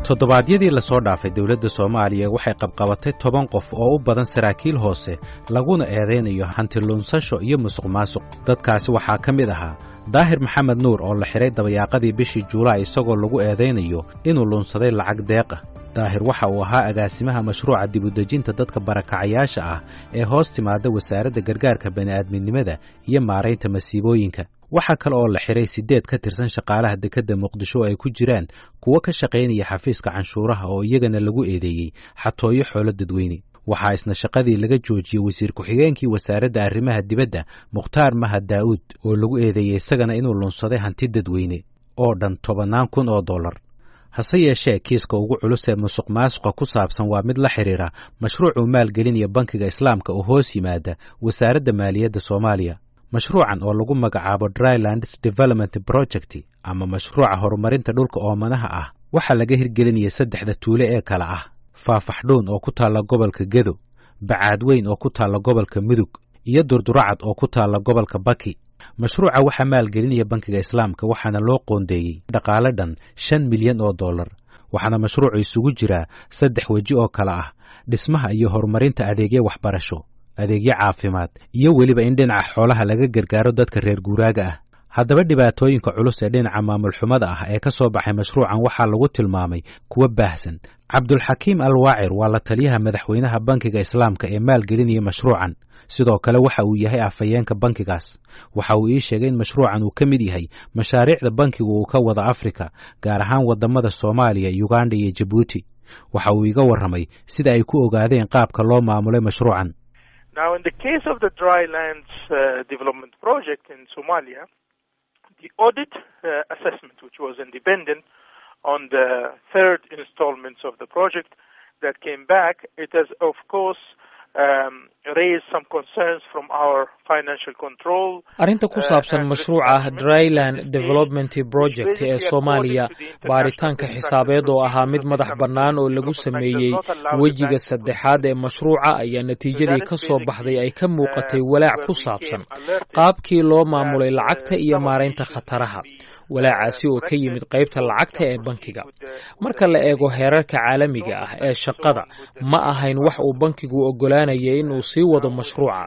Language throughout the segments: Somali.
Toddobaadyadii lasoo dhaafay, dowladda Soomaaliya waxay qabqabatay 10 qof oo u badan saraakiil hoose, laguna eedaynayo hanti lunsasho iyo musuq maasuq. Dadkaasi waxaa ka mid ahaa Daahir Maxamed Nuur oo la xidhay dabayaaqadii bishii Juulaay, isagoo lagu eedaynayo inuu lunsaday lacag deeq ah. Daahir waxa uu ahaa agaasimaha mashruuca dibudejinta dadka barakacayaasha ah ee hoos timaada Wasaaradda Gargaarka Bani'aadminimada iyo Maaraynta Masiibooyinka. Waxaa kale oo la xidhay 8 ka tirsan shaqaalaha dekedda Muqdisho oo ay ku jiraan kuwo ka shaqaynaya xafiiska canshuuraha, oo iyagana lagu eedeeyey xatooyo xoolo dadweyne. Waxaa isna shaqadii laga joojiyey wasiir ku-xigeenkii Wasaaradda Arrimaha Dibadda, Mukhtaar Mahad Daa'uud, oo lagu eedeeyey isagana inuu lunsaday hanti dadweyne oo dhan tobannaan kun oo dollar. Hase yeeshee, kiiska ugu culus ee musuq maasuqa ku saabsan waa mid la xidhiira mashruucuu maalgelinaya Bankiga Islaamka oo hoos yimaada Wasaaradda Maaliyadda Soomaaliya. Mashruucan oo lagu magacaabo Drylands Development Project ama mashruuca horumarinta dhulka oomanaha ah, waxaa laga hirgelinaya saddexda tuule ee kale ah Faafaxdhuun oo ku taalla gobolka Gedo, Bacaadweyn oo ku taalla gobolka Mudug iyo Durduracad oo ku taalla gobolka Baki. Mashruuca waxaa maalgelinaya Bankiga Islaamka, waxaana loo qoondeeyey dhaqaale dhan 5 milyan oo dollar, waxaana mashruucu isugu jiraa saddex weji oo kale ah: dhismaha iyo horumarinta adeegyo waxbarasho, adeegyo caafimaad iyo weliba in dhinaca xoolaha laga gargaaro dadka reer guuraaga ah. Haddaba, dhibaatooyinka culus ee dhinaca maamul xumada ah ee ka soo baxay mashruucan waxaa lagu tilmaamay kuwo baahsan. Cabdulxakiim Alwaacir waa la taliyaha madaxweynaha Bankiga Islaamka ee maalgelinaya mashruucan. Sidoo kale waxa uu yahay afhayeenka bankigaas. Waxa uu ii sheegay in mashruucan uu ka mid yahay mashaariicda bankigu uu ka wada Afrika, gaar ahaan waddamada Soomaaliya, Yuganda iyo Jabuuti. Waxa uu iga warramay sida ay ku ogaadeen qaabka loo maamulay mashruucan. Now, in the case of the drylands development project in Somalia, the audit assessment, which was independent on the third installments of the project that came back, it has of course raised some concerns from our financial control. Arrinta ku saabsan mashruuca Dryland Development Project ee Soomaaliya, baaritaanka xisaabeed oo ahaa mid madax bannaan oo lagu sameeyey wejiga saddexaad ee mashruuca, ayaa natiijadii ka soo baxday ay ka muuqatay walaac ku saabsan qaabkii loo maamulay lacagta iyo maaraynta khataraha, walaacaasi oo ka yimid qaybta lacagta ee bankiga. Marka la eego heerarka caalamiga ah ee shaqada, ma ahayn wax uu bankigu oggolaanayay inuu sii wado mashruuca.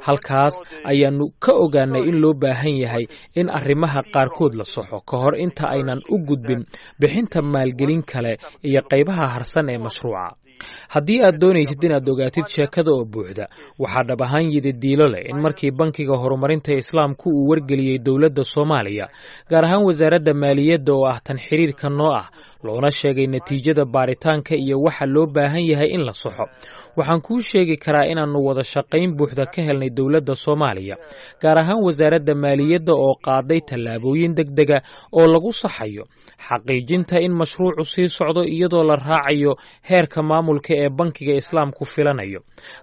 Halkaas ayaanu ka ogaanay in loo baahan yahay in arrimaha qaarkood la saxo ka hor inta aynan u gudbin bixinta maalgelin kale iyo qaybaha harsan ee mashruuca. Haddii aad doonaysid inaad ogaatid sheekada oo buuxda, waxaa dhab ahaan yidi diilo leh in markii Bankiga Horumarinta Islaamku uu wargeliyey dowladda Soomaaliya, gaar ahaan Wasaaradda Maaliyadda oo ah tan xiriirka noo ah, loona sheegay natiijada baaritaanka iyo waxa loo baahan yahay in la saxo, waxaan kuu sheegi karaa inaannu wada shaqayn buuxda ka helnay dowladda Soomaaliya, gaar ahaan Wasaaradda Maaliyadda, oo qaaday tallaabooyin degdega oo lagu saxayo xaqiijinta in mashruucu sii socdo, iyadoo la raacayo heerka maamulka ee Bankiga Islaamku filanayo.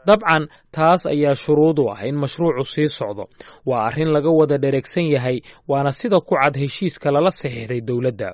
Dabcan, taas ayaa shuruud u ah in mashruucu sii socdo. Waa arrin laga wada dhereegsan yahay, waana sida ku cad heshiiska lala saxiixday dowladda.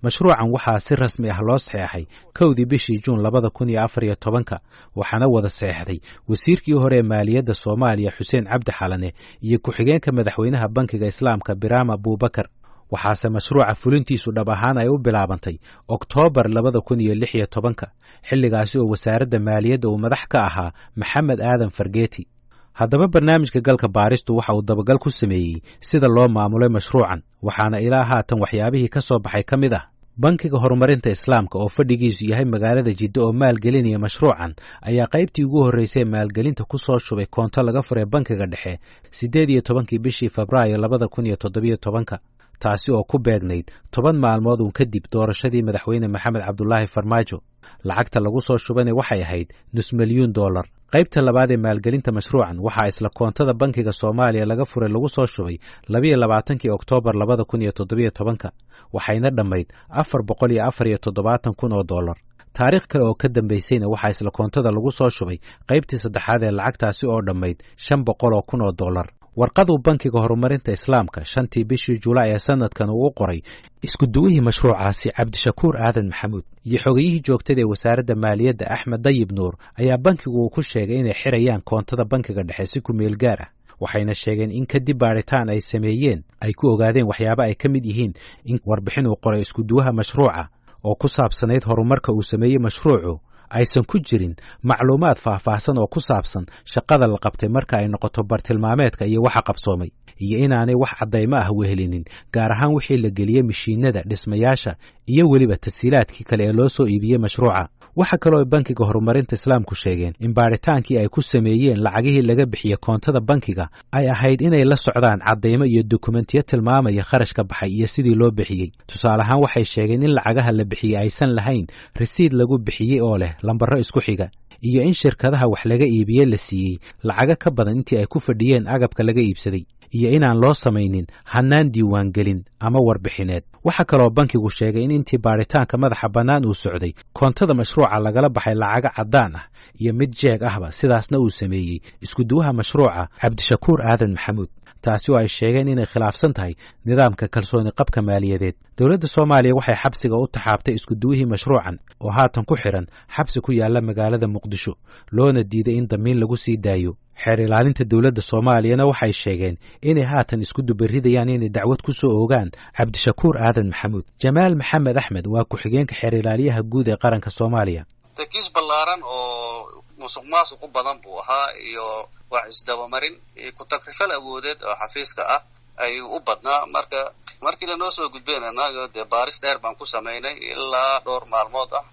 Mashruucan waxaa si rasmi ah loo saxeexay 1dii bishii Juun 2014-ka, waxaana wada saxeexday wasiirkii hore ee maaliyadda Soomaaliya, Xuseen Cabdi Xalane, iyo ku-xigeenka madaxweynaha Bankiga Islaamka, Biraam Abuubakar. Waxaase mashruuca fulintiisu dhab ahaan ay u bilaabantay Oktoobar 2016-ka, xilligaasi oo Wasaaradda Maaliyadda uu madax ka ahaa Maxamed Aadan Fargeeti. Haddaba, barnaamijka Galka Baaristu waxa uu dabagal ku sameeyey sida loo maamulay mashruucan, waxaana ilaa haatan waxyaabihii ka soo baxay ka mid ah: Bankiga Horumarinta Islaamka oo fadhigiisu yahay magaalada Jiddo oo maalgelinaya mashruucan ayaa qaybtii ugu horreysay maalgelinta ku soo shubay koonto laga furay bankiga dhexe 18-kii bishii Febraayo 2017-ka, taasi oo ku beegnayd 10 maalmood uun kadib doorashadii madaxweyne Maxamed Cabdulaahi Farmaajo. Lacagta lagu soo shubana waxay ahayd nus milyuun dollar. Qaybta labaad ee maalgelinta mashruucan waxaa isla koontada bankiga Soomaaliya laga furay lagu soo shubay 22-kii Oktoobar 2017-ka, waxayna dhammayd 474,000 oo dollar. Taariikh kale oo ka dambaysayna waxaa isla koontada lagu soo shubay qaybtii saddexaad ee lacagtaasi oo dhammayd 500,000 oo dollar. Warqaduu Bankiga Horumarinta Islaamka 5-tii bishii Julaay ee sanadkan uu u qoray isku duwihii mashruucaasi, Cabdishakuur Aadan Maxamuud, iyo xogayihii joogtada ee Wasaaradda Maaliyadda, Axmed Dayib Nuur, ayaa bankigu uu ku sheegay inay xirayaan koontada bankiga dhexe si ku meel gaar ah. Waxayna sheegeen in kadib baadhitaan ay sameeyeen ay ku ogaadeen waxyaabo ay ka mid yihiin in warbixin uu qoray iskuduwaha mashruuca oo ku saabsanayd horumarka uu sameeyey mashruucu aysan ku jirin macluumaad faahfaahsan oo ku saabsan shaqada la qabtay marka ay noqoto bartilmaameedka iyo waxa qabsoomay, iyo inaanay wax caddaymo ah wehelinin, gaar ahaan wixii la geliyey mishiinada dhismayaasha iyo weliba tashiilaadkii kale ee loo soo iibiyey mashruuca. Waxa kaloo ay Bankiga Horumarinta Islaamku sheegeen in baaritaankii ay ku sameeyeen lacagihii laga bixiyey koontada bankiga ay ahayd inay la socdaan caddaymo iyo dukumentiyo tilmaamaya kharashka baxay iyo sidii loo bixiyey. Tusaale ahaan, waxay sheegeen in lacagaha la bixiyey aysan lahayn risiid lagu bixiyey oo leh lambaro isku xiga, iyo in shirkadaha wax laga iibiyey la siiyey lacago ka badan intii ay ku fadhiyeen agabka laga iibsaday, iyo inaan loo samaynin hannaan diiwaangelin ama warbixineed. Waxaa kaloo bankigu sheegay in intii baaritaanka madaxa bannaan uu socday, koontada mashruuca lagala baxay lacago caddaan ah iyo mid jeeg ahba, sidaasna uu sameeyey iskuduwaha mashruuca Cabdishakuur Aadan Maxamuud, taasi oo ay sheegeen inay khilaafsan tahay nidaamka kalsooni qabka maaliyadeed. Dowladda Soomaaliya waxay xabsiga u taxaabtay iskuduwihii mashruucan oo haatan ku xidhan xabsi ku yaalla magaalada Muqdisho, loona diiday in damiin lagu sii daayo. Xeer ilaalinta dowladda Soomaaliyana waxay sheegeen inay haatan isku dubaridayaan inay dacwad ku soo oogaan Cabdishakuur Aadan Maxamuud. Jamaal Maxamed Axmed waa ku-xigeenka xeer ilaaliyaha guud ee qaranka Soomaaliya. Kiis ballaaran oo musuq maasuq u badan buu ahaa, iyo wax isdabamarin iyo ku-takrifal awoodeed oo xafiiska ah ayuu u badnaa. Marka markii lanoo soo gudbeen, annaga dee baaris dheer baan ku samaynay ilaa dhowr maalmood ah,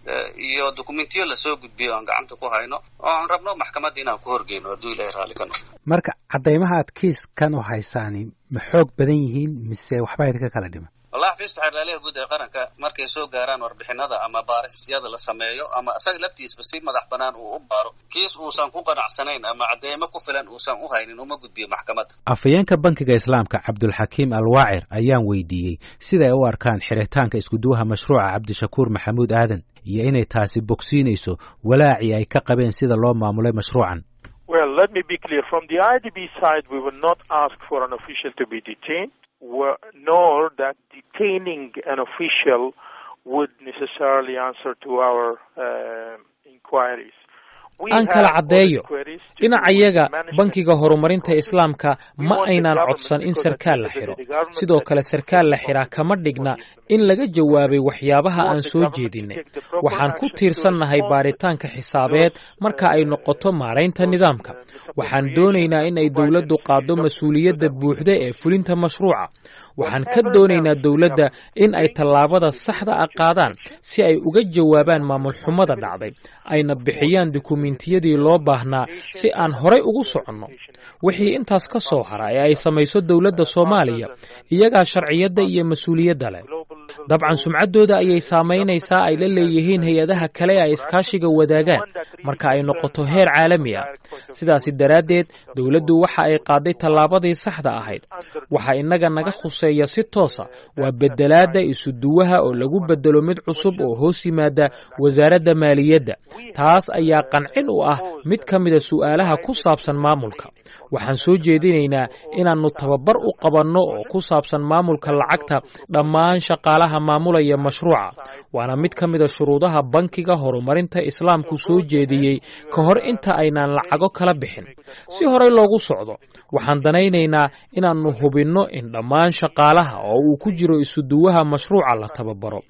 iyo dokumentiyo lasoo gudbiyo aan gacanta ku hayno oo aan rabno maxkamadda inaan ku horgeyno hadduu Ilahay raalli ka noqdo. Marka caddaymaha aad kiiskan u haysaani ma xoog badan yihiin mise waxbaa idinka kala dhima? Wallahi, xafiiska xeerlaaliyaha guud ee qaranka markay soo gaaraan warbixinada ama baarisyada la sameeyo, ama isaga laftiisba si madax banaan uu u baaro, kiis uusan ku qanacsanayn ama cadeymo ku filan uusan u haynin uma gudbiyo maxkamadda. Afhayeenka Bankiga Islaamka Cabdulxakiim Alwaacir ayaan weydiiyey sida ay u arkaan xiritaanka iskuduwaha mashruuca Cabdishakuur Maxamuud Aadan iyo inay taasi bogsiinayso walaacii ay ka qabeen sida loo maamulay mashruucan. Well, let me be clear. From the IDB side, we will not ask for an official to be detained, nor that detaining an official would necessarily answer to our inquiries. Aan kala caddeeyo, dhinacayaga Bankiga Horumarinta Islaamka ma aynaan codsan in sarkaal la xidho. Sidoo kale, sarkaal la xidhaa kama dhigna in laga jawaabay waxyaabaha aan soo jeedinay. Waxaan ku tiirsannahay baaritaanka xisaabeed marka ay noqoto maaraynta nidaamka. Waxaan doonaynaa in ay dowladdu qaaddo mas-uuliyadda buuxda ee fulinta mashruuca. Waxaan ka doonaynaa dowladda in ay tallaabada saxda ah qaadaan si ay uga jawaabaan maamul xumada dhacday, ayna bixiyaan dukumentiyadii loo baahnaa si aan horay ugu soconno. Wixii intaas ka soo hara ee ay samayso dowladda Soomaaliya, iyagaa sharciyadda iyo mas-uuliyadda leh. Dabcan, sumcaddooda ayay saamaynaysaa ay la leeyihiin hay-adaha kale ay iskaashiga wadaagaan marka ay noqoto heer caalami ah. Sidaasi daraaddeed, dowladdu waxa ay qaaday tallaabadii saxda ahayd. Waxa innaga naga khuseeya si toosa waa bedelaadda isuduwaha oo lagu bedelo mid cusub oo hoos yimaada wasaaradda maaliyadda. Taas ayaa qancin u ah mid ka mida su'aalaha ku saabsan maamulka. Waxaan soo jeedinaynaa inaannu tababar u qabanno oo ku saabsan maamulka lacagta dhammaan shaqaalaha maamulaya mashruuca, waana mid ka mida shuruudaha Bankiga Horumarinta Islaamku soo jeediyey ka hor inta aynaan lacago kala bixin. Si horey loogu socdo, waxaan danaynaynaa inaannu hubinno in dhammaan shaqaalaha oo uu ku jiro isuduwaha mashruuca la tababaro,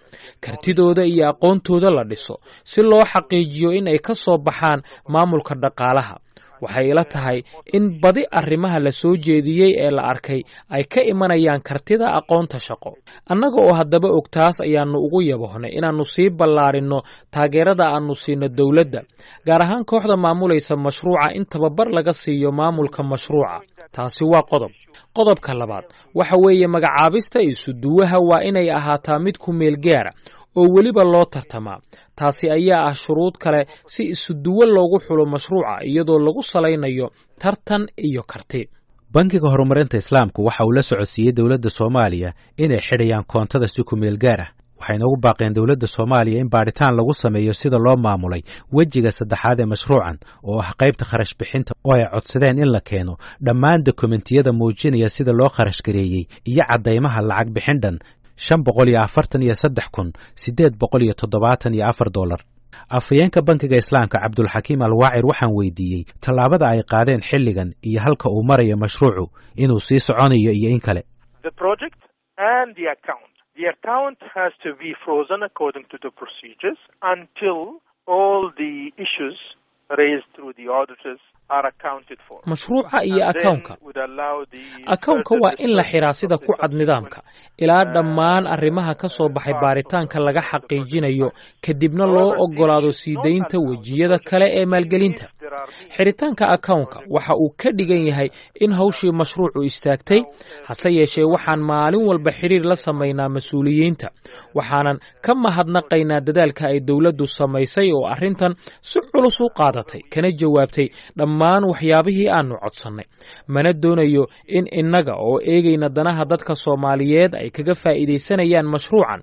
kartidooda iyo aqoontooda la dhiso, si loo xaqiijiyo in ay ka soo baxaan maamulka dhaqaalaha. Waxay ila tahay in badi arrimaha la soo jeediyey ee la arkay ay ka imanayaan kartida aqoonta shaqo. Annaga oo haddaba og taas ayaannu ugu yabohnay inaannu sii ballaarinno taageerada aannu siino dowladda, gaar ahaan kooxda maamulaysa mashruuca, in tababar laga siiyo maamulka mashruuca. Taasi waa qodob. Qodobka labaad waxa weeye, magacaabista isuduwaha waa inay ahaataa mid ku meel gaara oo weliba loo tartamaa. Taasi ayaa ah shuruud kale si isuduwo loogu xulo mashruuca, iyadoo lagu salaynayo tartan iyo karti. Bankiga Horumarinta Islaamku waxa uu la socodsiiyey dowladda Soomaaliya inay xidhayaan koontada si ku meel gaar ah, waxayna ugu baaqeen dowladda Soomaaliya in baadhitaan lagu sameeyo sida loo maamulay wejiga saddexaad ee mashruucan oo ah qaybta kharash bixinta, oo ay codsadeen in la keeno dhammaan dokumentiyada muujinaya sida loo kharash gareeyey iyo caddaymaha lacag bixin dhan $543,874. Afhayeenka Bankiga Islaamka Cabdulxakiim Alwaacir waxaan weydiiyey tallaabada ay qaadeen xilligan iyo halka uu marayo mashruucu, inuu sii soconayo iyo in kale. The account has to be frozen according to the procedures until all the issues raised through the auditors are accounted for. Mashruuca iyo akownka. Akownka waa in la xiraa sida ku cad nidaamka ilaa dhammaan arrimaha ka soo baxay baaritaanka laga xaqiijinayo, kadibna loo oggolaado sii daynta wejiyada kale ee maalgelinta. Xiritaanka akownka waxa uu ka dhigan yahay in hawshii mashruucu istaagtay. Hase yeeshee, waxaan maalin walba xidhiir la samaynaa mas-uuliyiinta, waxaanan ka mahadnaqaynaa dadaalka ay dowladdu samaysay oo arrintan si culus u qaadatay kana jawaabtay dhammaan waxyaabihii aanu codsannay. Mana doonayo in innaga oo eegayna danaha dadka Soomaaliyeed ay kaga faa'iidaysanayaan mashruucan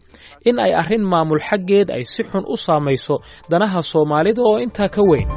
in ay arrin maamul xaggeed ay si xun u saamayso danaha Soomaalida oo intaa ka weyn.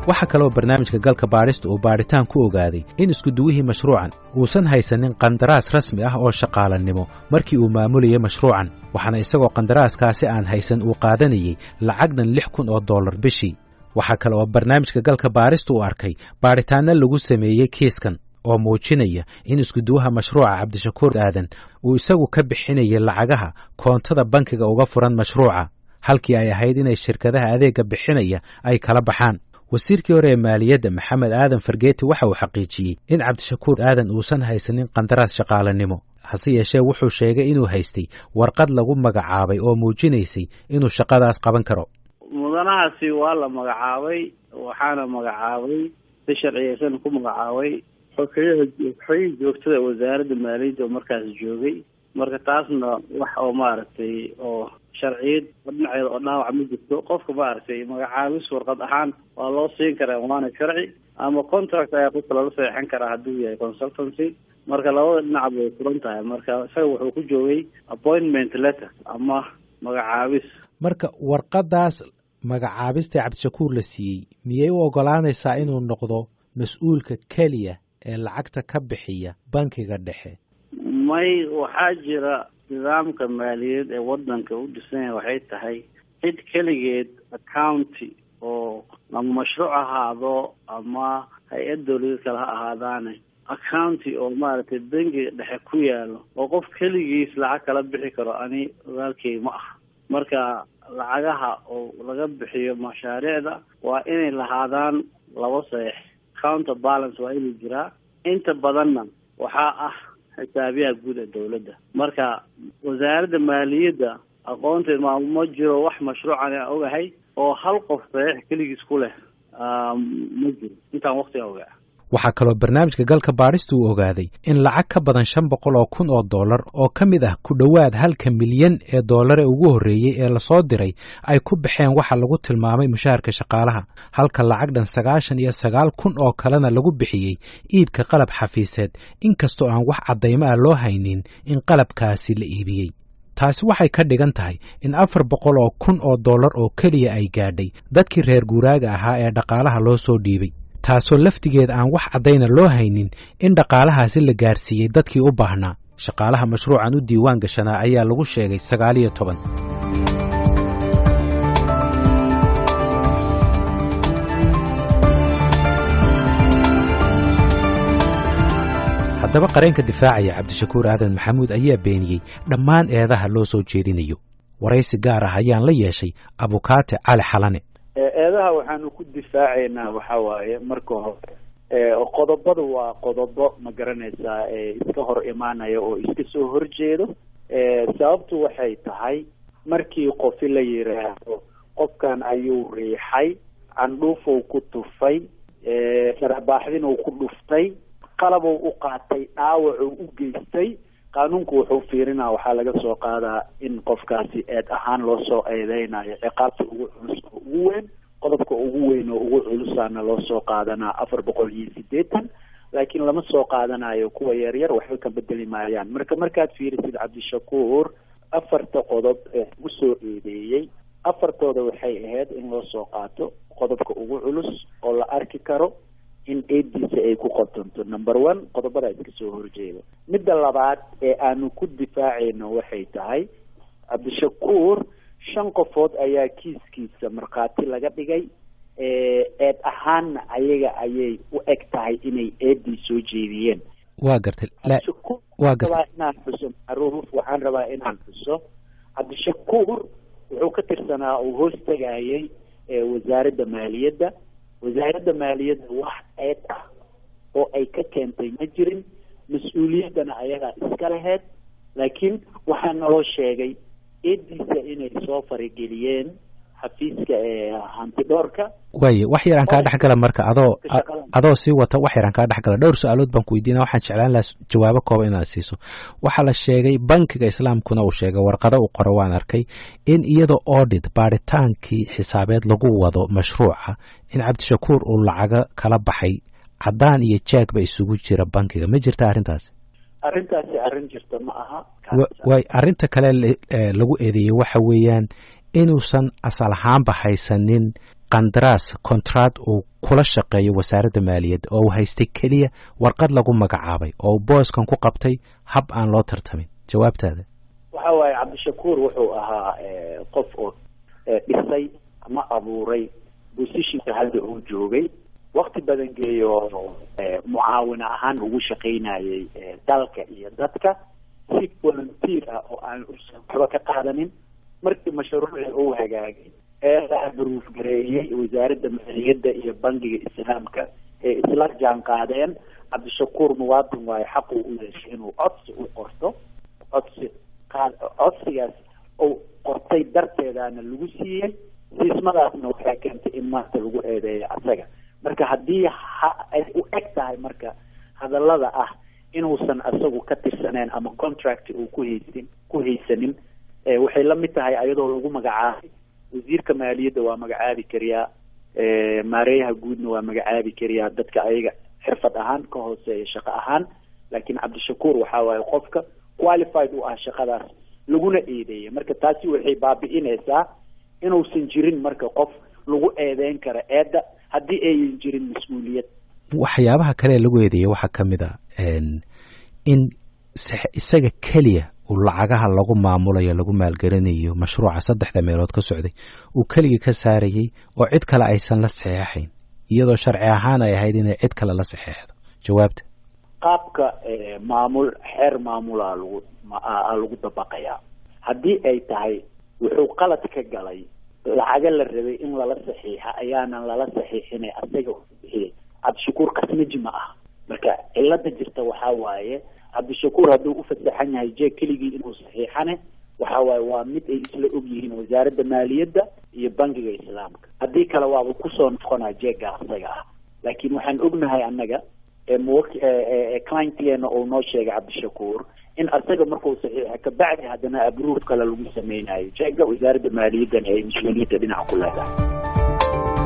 Waxaa kaloo barnaamijka Galka Baadhista uu baadhitaan ku ogaaday in iskuduwihii mashruucan uusan haysanin qandaraas rasmi ah oo shaqaalanimo markii uu maamulayay mashruucan, waxaana isagoo qandaraaskaasi aan haysan uu qaadanayey lacagdan $6,000 bishii. Waxaa kale oo barnaamijka Galka Baadhista uu arkay baadhitaanno lagu sameeyey kiiskan oo muujinaya in iskuduwaha mashruuca Cabdishakuur Aadan uu isagu ka bixinayay lacagaha koontada bankiga uga furan mashruuca, halkii ay ahayd inay shirkadaha adeegga bixinaya ay kala baxaan. Wasiirkii hore ee maaliyadda Maxamed Aadan Fargeeti waxa uu xaqiijiyey in Cabdishakuur Aadan uusan haysanin qandaraas shaqaalanimo, hase yeeshee wuxuu sheegay inuu haystay warqad lagu magacaabay oo muujinaysay inuu shaqadaas qaban karo. Mudanahaasi waa la magacaabay, waxaana magacaabay si sharciyeysan ku magacaabay xogxoyihii joogtada wasaaradda maaliyadda oo markaas joogay. Marka taasna wax oo maaragtay oo sharciyad dhinaceeda oo dhaawac ma jirto. Qofka maaragtay magacaabis warqad ahaan waa loo siin karaa, waana sharci, ama contract ayaa qofka lala saxeexan karaa hadduu yahay consultancy. Marka labada dhinac bay furan tahay. Marka isaga wuxuu ku joogay appointment letter ama magacaabis. Marka warqadaas magacaabista Cabdishakuur la siiyey miyay u ogolaanaysaa inuu noqdo mas-uulka keliya ee lacagta ka bixiya bankiga dhexe? May, waxaa jira nidaamka maaliyadeed ee wadanka u dhisan yahay waxay tahay cid keligeed accounti oo ama mashruuc ahaado ama hay-ad dawladeed kale ha ahaadaane, accounti oo maaragtay bangiga dhexe ku yaalo oo qof keligiis lacag kala bixi karo ani ogaalkey ma aha. Marka lacagaha oo laga bixiyo mashaariicda waa inay lahaadaan laba saxiix, counter balance waa inuu jiraa. Inta badanna waxaa ah xisaabiyaha guud ee dawladda. Marka wasaaradda maaliyadda aqoonteed ma jiro wax mashruucan aan ogahay oo hal qof saxiix keligiis ku leh, ma jiro intaan waqtiga ogaa. Waxaa kaloo barnaamijka Galka Baadhista uu ogaaday in lacag ka badan $500,000 oo ka mid ah ku dhowaad halka milyan ee doolare ugu horreeyey ee lasoo diray ay ku baxeen waxa lagu tilmaamay mushaharka shaqaalaha, halka lacag dhan 99,000 oo kalena lagu bixiyey iibka qalab xafiiseed, inkastoo aan wax caddaymo ah loo haynin in qalabkaasi la iibiyey. Taasi waxay ka dhigan tahay in $400,000 oo keliya ay gaadhay dadkii reer guuraaga ahaa ee dhaqaalaha loo soo dhiibay, taasoo laftigeed aan wax caddayna loo haynin in dhaqaalahaasi la gaarsiiyey dadkii u baahnaa. Shaqaalaha mashruucan u diiwaan gashanaa ayaa lagu sheegay 19. Haddaba qareenka difaacaya Cabdishakuur Aadan Maxamuud ayaa beeniyey dhammaan eedaha loo soo jeedinayo. Waraysi gaar ah ayaan la yeeshay Abukaate Cali Xalane. Eedaha waxaanu ku difaacaynaa waxa waaye, marka hore qodobadu waa qodobo ma garanaysaa iska hor imaanaya oo iska soo horjeedo. Sababtu waxay tahay markii qofi la yiraahdo qofkan ayuu riixay, candhuufow ku tufay, dharabaaxdinuu ku dhuftay, qalabou u qaatay, dhaawacuu u geystay, qaanuunku wuxuu fiirinaa waxaa laga soo qaadaa in qofkaasi eed ahaan loo soo eedeynayo ciqaabta ugu culus oo ugu weyn. Qodobka ugu weyn oo ugu culusaana loo soo qaadanaa 480, laakiin lama soo qaadanayo kuwa yaryar, waxba ka bedeli maayaan. Marka markaad fiirisid Cabdishakuur afarta qodob ee ugu soo eedeeyey, afartooda waxay ahayd in loo soo qaato qodobka ugu culus oo la arki karo in eediisa ay ku qotonto. Number one, qodobada iska soo horjeeda. Midda labaad ee aanu ku difaacayno waxay tahay Cabdishakuur shan qofood ayaa kiiskiisa markhaati laga dhigay. Eed ahaanna ayaga ayay u eg tahay inay eedii soo jeediyeen. Waa gartay, waa gartay. Inaan xuso, Macruuf, waxaan rabaa inaan xuso Cabdishakuur wuxuu ka tirsanaa uu hoos tegayay wasaaradda maaliyadda. Wasaaradda maaliyadda wax eed ah oo ay ka keentay ma jirin, mas-uuliyaddana ayagaa iska laheyd. Laakiin waxaa naloo sheegay eediisa inay soo farageliyeen xafiiska hantidhoorka. Waaye, wax yar aan kaa dhex gala marka, adoo sii wata, wax yar aan kaa dhex gala. Dhowr su-aalood baan ku weydiina, waxaan jeclaan lahaa jawaabo kooban inaad siiso. Waxaa la sheegay, bankiga Islaamkuna uu sheegay, warqado uu qoro waan arkay, in iyadoo audit, baaritaankii xisaabeed, lagu wado mashruuca, in Cabdishakuur uu lacago kala baxay caddaan iyo jeegba isugu jira bankiga. Ma jirta arrintaasi? Arrintaasi arrin jirta ma aha. Waay, arrinta kale lagu eedeeyey waxa weeyaan inuusan asal ahaanba haysanin qandaraas, contract, uu kula shaqeeyo wasaaradda maaliyadda, oo uu haystay keliya warqad lagu magacaabay oo uu booskan ku qabtay hab aan loo tartamin. Jawaabtaada? Waxa waaye, Cabdishakuur wuxuu ahaa qof oo dhisay ama abuuray positionka hadda uu joogay, wakti badan geeyo, mucaawina ahaan ugu shaqaynayay dalka iyo dadka si volunteer ah oo aan usan waxba ka qaadanin. Markii mashruucii uu hagaagay ee la approve gareeyey, wasaaradda maaliyadda iyo bangiga Islaamka ee isla jaan qaadeen, Cabdishakuur muwaadin waayo, xaquu u yeeshay inuu codsi u qorto. Codsi qaad, codsigaas uu qortay darteedaana lagu siiyey. Siismadaasna waxay keentay in maanta lagu eedeeyo asaga. Marka haddii ha ay u eg tahay marka hadallada ah inuusan asagu ka tirsaneen ama contract uu ku haysanin, waxay la mid tahay ayadoo lagu magacaabay. Wasiirka maaliyadda waa magacaabi kariyaa, maareeyaha guudna waa magacaabi kariyaa dadka ayaga xirfad ahaan ka hooseeya, shaqo ahaan. Laakiin Cabdishakuur waxaa waaye qofka qualified u ah shaqadaas laguna eedeeyay. Marka taasi waxay baabi'inaysaa inuusan jirin marka qof lagu eedeyn karo eedda haddii ayan jirin mas-uuliyad. Waxyaabaha kale ee lagu eedeeyey waxaa ka mid a in isaga keliya uu lacagaha lagu maamulayo, lagu maalgelinayo mashruuca saddexda meelood ka socday, uu keligii ka saarayey oo cid kale aysan la saxeexayn, iyadoo sharci ahaan ay ahayd inay cid kale la saxeexdo. Jawaabta? Qaabka maamul, xeer maamulaa lagu dabaqayaa. Haddii ay tahay wuxuu qalad ka galay lacaga la rabay in lala saxiixa ayaanan lala saxiixinay, asaga bixiyay, Cabdishakuur qasmaji ma aha. Marka cilada jirta waxaa waaye, Cabdishakuur hadduu u fasaxan yahay jeeg keligii inuu saxiixane, waxa waaye waa mid ay isla og yihiin wasaaradda maaliyadda iyo bangiga Islaamka. Haddii kale waaba kusoo noqonaa jeegga asaga ah. Laakiin waxaan ognahay annaga clientgeena uu noo sheegay Cabdishakuur in asaga markuu saxiixa kabacdi haddana approve kale lagu sameynayo jeegga, wasaaradda maaliyaddana ay mas-uuliyadda dhinaca ku leedahay.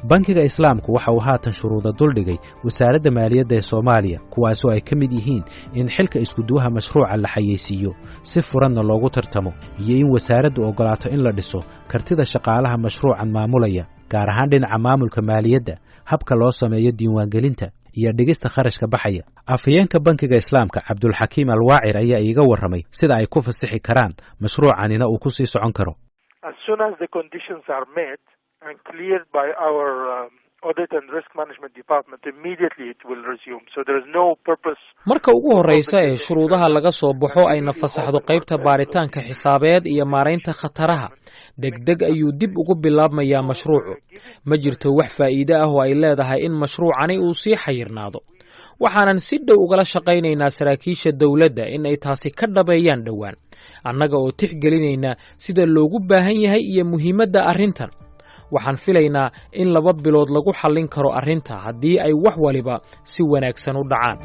Bankiga Islaamku waxa uu haatan shuruuda duldhigay wasaaradda maaliyadda ee Soomaaliya, kuwaasoo ay ka mid yihiin in xilka iskuduwaha mashruuca la xayeysiiyo, si furanna loogu tartamo, iyo in wasaaraddu oggolaato in la dhiso kartida shaqaalaha mashruucan maamulaya, gaar ahaan dhinaca maamulka maaliyadda, habka loo sameeyo diiwaangelinta iyo dhigista kharashka baxaya. Afhayeenka Bankiga Islaamka, Cabdulxakiim Alwaacir, ayaa iiga warramay sida ay ku fasixi karaan mashruucanina uu ku sii socon karo. And cleared by our audit and risk management department, immediately it will resume. So there is no purpose. Marka ugu horreysa ee shuruudaha laga soo baxo, ayna fasaxdo qaybta baaritaanka xisaabeed iyo maaraynta khataraha, degdeg ayuu dib ugu bilaabmayaa mashruucu. Ma jirto wax faa'iide ah oo ay leedahay in mashruucani uu sii xayirnaado. Waxaanan si dhow ugala shaqaynaynaa saraakiisha dowladda in ay taasi ka dhabeeyaan dhowaan, annaga oo tixgelinayna sida loogu baahan yahay iyo muhiimadda arrintan. Waxaan filaynaa in 2 bilood lagu xallin karo arrinta haddii ay wax waliba si wanaagsan u dhacaan.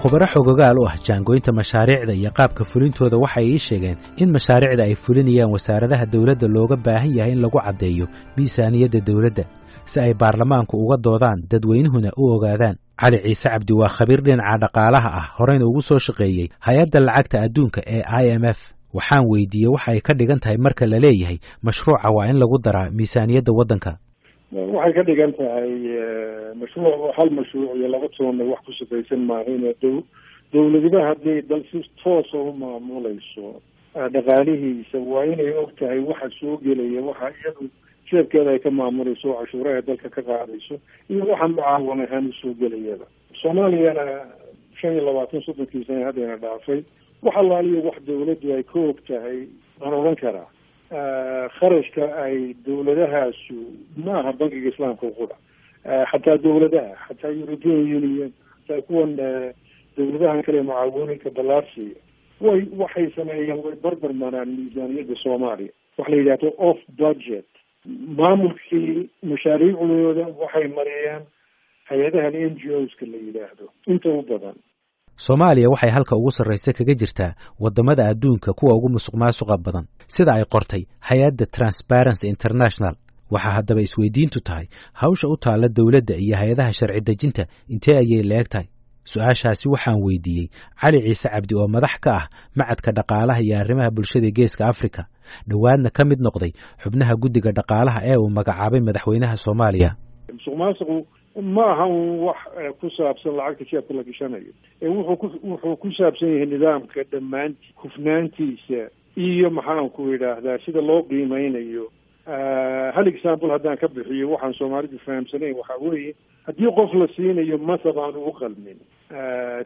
Khubaro xogogaal u ah jaangooynta mashaariicda iyo qaabka fulintooda waxay ii sheegeen in mashaariicda ay fulinayaan wasaaradaha dowladda looga baahan yahay in lagu caddeeyo miisaaniyadda dowladda, si ay baarlamaanku uga doodaan, dadweynuhuna u ogaadaan. Cali Ciise Cabdi waa khabiir dhinaca dhaqaalaha ah, horeyna ugu soo shaqeeyey hay-adda lacagta adduunka ee IMF. Waxaan weydiiyey waxa ay ka dhigan tahay marka la leeyahay mashruuca waa in lagu daraa miisaaniyadda waddanka. Waxay ka dhigan tahay mashruuc, hal mashruuc iyo laba toonna wax ku sifaysan maaha. Dowladiba hadday dal si toosa u maamulayso dhaqaalihiisa, waa inay og tahay waxa soo gelaya, waxa iyadu jeebkeeda ay ka maamulayso oo cashuuraha dalka ka qaadayso, iyo waxa mucaawan ahaan usoo gelayaba. Soomaaliyana 25, 30-kii sana haddayna dhaafay, wax allaaliyo wax dowladdu ay ka og tahay waan odhan karaa kharashka ay dowladahaasu maaha Bankiga Islaamka qura, xataa dowladaha, xataa European Union, xataa kuwan dowladahan kale mucaawanooyinka ballaarsiiya, way waxay sameeyaan, way barbar maraan miisaaniyadda Soomaaliya, waxa la yidhahdo off budget. Maamulkii mashaariicdooda waxay mariyaan hay-adahan NGOs-ka la yidhaahdo inta u badan. Soomaaliya waxay halka ugu sarraysa kaga jirtaa waddamada adduunka kuwa ugu musuq maasuqa badan, sida ay qortay hay-adda Transparency International. Waxaa haddaba isweydiintu tahay, hawsha u taalla dowladda iyo hay-adaha sharci dejinta intee ayay la eg tahay? Su-aashaasi waxaan weydiiyey Cali Ciise Cabdi oo madax ka ah Macadka Dhaqaalaha iyo Arrimaha Bulshada Geeska Afrika, dhowaadna ka mid noqday xubnaha guddiga dhaqaalaha ee uu magacaabay madaxweynaha Soomaaliya. Musuq maasuqu ma aha un wax ku saabsan lacagta jeebka la gashanayo, ee wuxuu ku saabsan yahay nidaamka dhammaanti, hufnaantiisa iyo, maxaan ku idhaahdaa, sida loo qiimeynayo. Hal example haddaan ka bixiyo, waxaan Soomaalidu fahamsanayn waxaa weeye, haddii qof la siinayo masab aan ugu qalmin,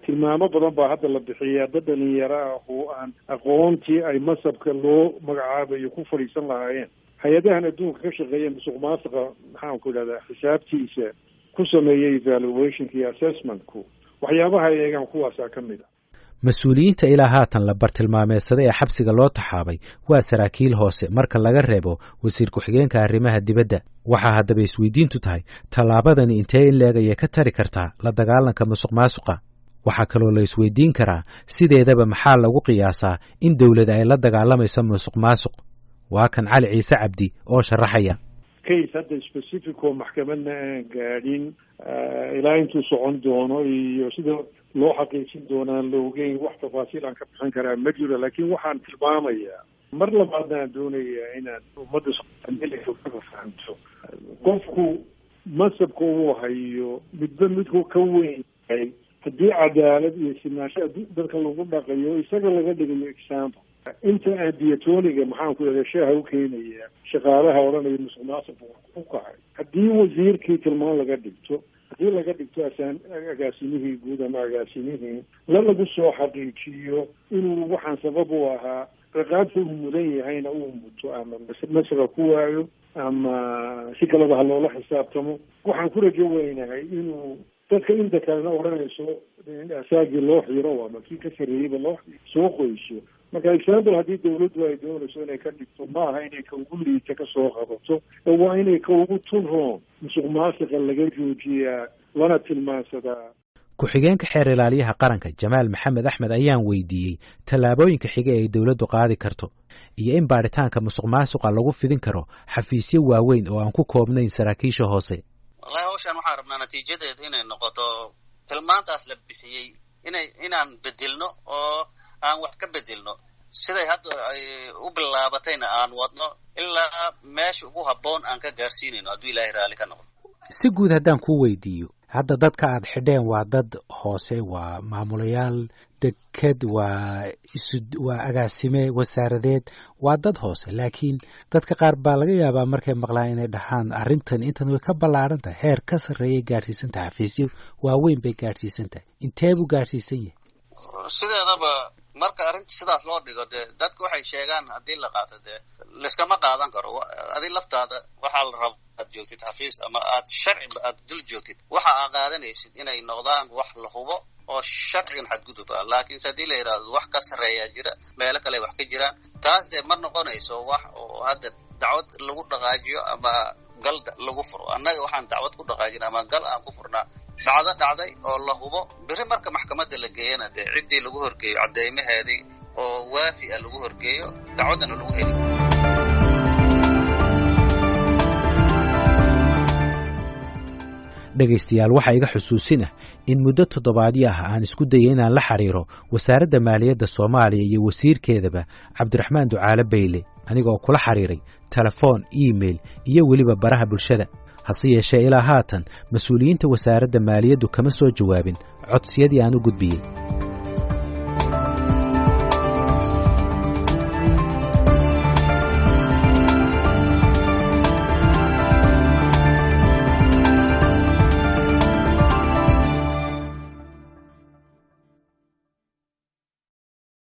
tilmaamo badan baa hadda la bixiyaa. Dad dhalinyaro ah oo aan aqoontii ay masabka loo magacaabayo ku fadhiisan lahaayeen, hay-adahan adduunka ka shaqeeya musuq maasuqa, maxaan ku idhahdaa, xisaabtiisa ku sameeya, evaluationka iyo assessmentku, waxyaabaha ay eegaan kuwaasaa ka mid a. Mas-uuliyiinta ilaa haatan la bartilmaameedsaday ee xabsiga loo taxaabay waa saraakiil hoose, marka laga reebo wasiir ku-xigeenka arrimaha dibadda. Waxaa haddaba isweydiintu tahay, tallaabadani intee in leeg ayay ka tari kartaa la dagaalanka musuq maasuqa? Waxaa kaloo la isweydiin karaa, sideedaba maxaa lagu qiyaasaa in dowlad ay la dagaalamayso musuq maasuq? Waa kan Cali Ciise Cabdi oo sharaxaya. Case hadda specific oo maxkamadna aan gaadhin, ilaa intuu socon doono iyo sida loo xaqiijin doonaan la ogeyn, wax tafaasiil aan ka bixin karaa ma jiro. Laakiin waxaan tilmaamayaa, mar labaadna aan doonayaa inaad ummadda Soomaalida fahamto, qofku mansabka uu hayo midba midku ka weyn yahay, haddii cadaalad iyo sinaansho dadka lagu dhaqayo, isaga laga dhigayo example, inta aan biyatooniga, maxaan ku idhahda, shaaha u keenaya shaqaalaha odhanaya musuq maasuq ku kacay, haddii wasiirkii tilmaan laga dhigto, haddii laga dhigto asaan agaasimihii guud ama agaasimihii lagu soo xaqiijiyo inuu waxaan sabab u ahaa, ciqaabta uu mudan yahayna uu muto, ama masra ku waayo ama si kaleba ha loola xisaabtamo, waxaan ku rajo weynahay inuu dadka inta kalena odhanayso asaagii loo xiro ama kii ka sarreeyeyba loo soo qoyso. Marka example haddii dawladdu ay doonayso inay ka dhigto, maaha inay ka ugu liita kasoo qabato, ee waa inay ka ugu tunroon musuq maasiqa laga joojiyaa lana tilmaansadaa. Ku-xigeenka xeer ilaaliyaha qaranka Jamaal Maxamed Axmed ayaan weydiiyey tallaabooyinka xiga ee ay dowladdu qaadi karto iyo in baadhitaanka musuq maasuqa lagu fidin karo xafiisyo waaweyn oo aan ku koobnayn saraakiisha hoose. Wallahi, hawshaan waxaan rabnaa natiijadeedu inay noqoto tilmaantaas la bixiyey inaan bedelno oo aan wax ka bedelno. Siday hadda ay u bilaabatayna aan wadno ilaa meesha ugu habboon aan ka gaarsiinayno, hadduu Ilaahay raalli ka noqdo. Si guud haddaan kuu weydiiyo, hadda dadka aad xidheen waa dad hoose, waa maamulayaal deked, waa isu, waa agaasime wasaaradeed, waa dad hoose. Laakiin dadka qaar baa laga yaabaa markay maqlaan inay dhahaan arrintan intan way ka ballaaran tahay, heer ka sarreeyay gaadhsiisan tahay, xafiisyo waaweyn bay gaadhsiisan tahay. Intee buu gaadhsiisan yahay? Sideedaba marka arrinta sidaas loo dhigo, dee dadka waxay sheegaan haddii la qaato, dee laiskama qaadan karo. Adi laftaada waxaa la raba aad joogtid xafiis ama aad sharciba aad dul joogtid, waxa aad qaadanaysid inay noqdaan wax la hubo oo sharcigan xadgudub ah. Laakiinse haddii la yidhaahdo wax ka sarreeyaa jira, meelo kale wax ka jiraan, taas dee ma noqonayso wax oo hadda dacwad lagu dhaqaajiyo ama gal lagu furo. Annaga waxaan dacwad ku dhaqaajina ama gal aan ku furnaa dhacdo dhacday oo la hubo. Beri marka maxkamadda la geeyana, dee ciddii lagu horgeeyo caddeymaheedii oo waafi ah lagu horgeeyo, dacwaddana lagu heli. Dhegaystayaal, waxaa iga xusuusin ah in muddo toddobaadyo ah aan isku dayay inaan la xiriiro Wasaaradda Maaliyadda Soomaaliya iyo wasiirkeedaba Cabdiraxmaan Ducaale Bayle, anigoo kula xiriiray telefoon, email iyo weliba baraha bulshada. Hase yeeshee ilaa haatan mas-uuliyiinta wasaaradda maaliyaddu kama soo jawaabin codsiyadii aan u gudbiyey.